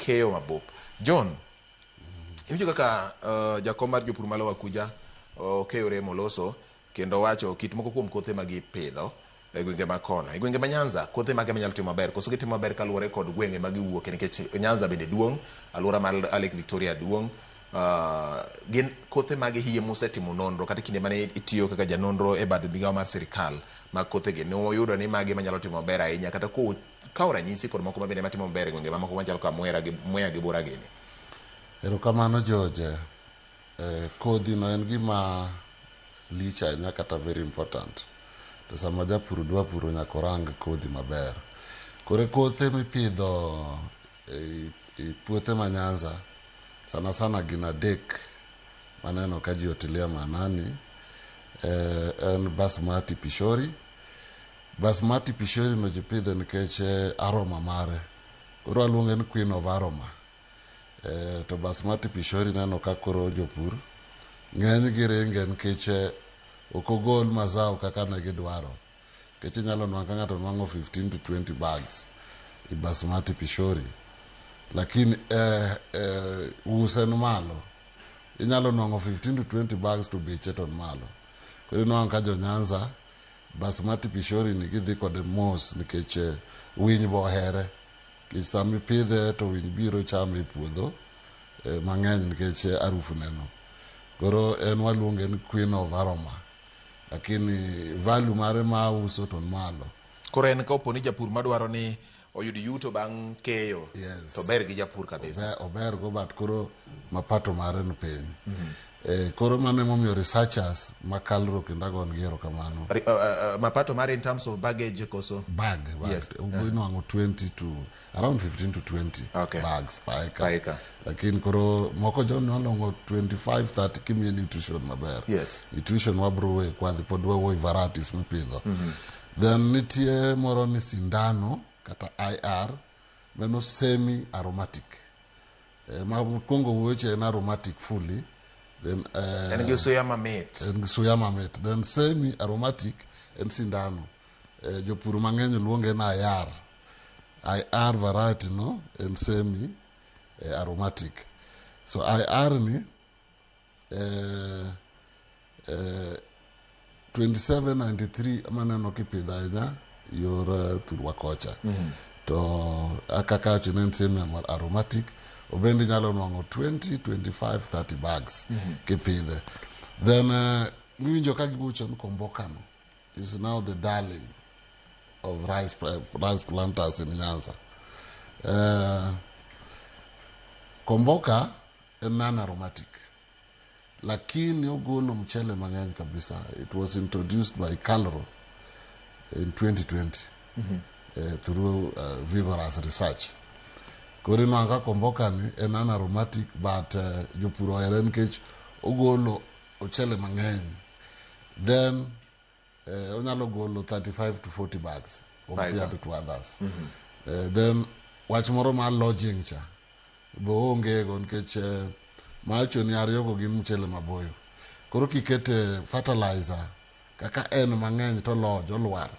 keyo mabup. John, iwinjo kaka jakom mar jopur ma Lower Kuja okeyo remo loso kendo wacho kit moko kuom kothe ma gipidho e gwenge ma kono. E gwenge ma Nyanza, kothe mage manyalo timo maber? Koso gitimo maber kaluwore kod gwenge ma giwuoke nikech Nyanza bende duong', alwora mar Lake Victoria duong'. Gin kothe mage hie musetimo nonro kata kinde mane itiyo kaka janonro e bad migawo mar sirikal mag kothegi ne uyudo ni mage manyalo timo maber ahinya kata kawo ranyisi kod moko mabende matimo maber e gwenge mamoko machalo ka Mwera gi Mwea gi Bura gini? Erokamano George. Kodhi no en gima lich ahinya kata very important. To sama japur dwa puro nyaka orang kodhi maber. Koro kothe mipidho e puothe ma Nyanza sana sana gin adek maneno ka ji otilia maanani. En Basmati Pishori. Basmati Pishori no ji pidho nikech aroma mare. Koro aluonge ni Queen of Aroma. To Basmati Pishori neno ka koro jopur ng'eny gi ringe nikech ok ogol mazao kaka ne gidwaro. Nikech inyalo nwang'o ka ng'ato nwang'o 15 to 20 bags i Basmati Pishori. Lakini use ni malo. Inyalo nwang'o 15 to 20 bags to beche to ni malo. Koro inwang'o ka jo Nyanza Basmati Pishori ni gidhi kode mos nikech winy be ohere. Nikech sama ipidhe to winy biro chame e puodho mang'eny nikech harufu neno. Koro en waluonge ni Queen of Aroma. Lakini value mare ma uso to ni malo. Koro en kapo ni japur madwaro ni oyud yuto bang' keyo Yes. to ber gi japur kabisa. Ober go but koro mapato mare ni piny. Koro mano emomiyo researchers ma KALRO kendo ago negi erokamano. Mapato mare in terms of baggage koso? Bag. Yes. Inwang'o 20 to around 15 to 20 bags per acre. Per acre. Lakini koro moko jo nwang'o 25 30 kimiye nutrition maber. Yes. Nutrition wabro we kwadhi pod wawuoyo varieties mipidho. Then nitie moro ni sindano kata IR mano semi aromatic. Ma kuongo wuoche en aromatic fully. Then, en gi suya mamit. En gi suya mamit. Then semi aromatic en sindano. Jopur mang'eny luonge ni IR. IR variety no en semi aromatic. So IR ni 2793 maneno kipidho ahinya yor thurwa kocha. To kaka awacho ni en semi aromatic, obende inyalo nwang'o 20, 25, 30 bags kipidhe. Then miwinjo ka giwuocho ni Komboka no is now the darling of rice planters in Nyanza. Komboka en non-aromatic. Lakini ogolo mchele mang'eny kabisa. It was introduced by KALRO in 2020 through vigorous research. Koro inwang'o ka Komboka ni en non-aromatic but jopur ohere nikech ogolo ochele mang'eny. Then onyalo golo 35 to 40 bags compared to others. Then wach moro mar lodging cha be oonge go nikech mawacho ni ariyo go gin mchele maboyo. Koro kikete fertilizer kaka en mang'eny to lodge olwar.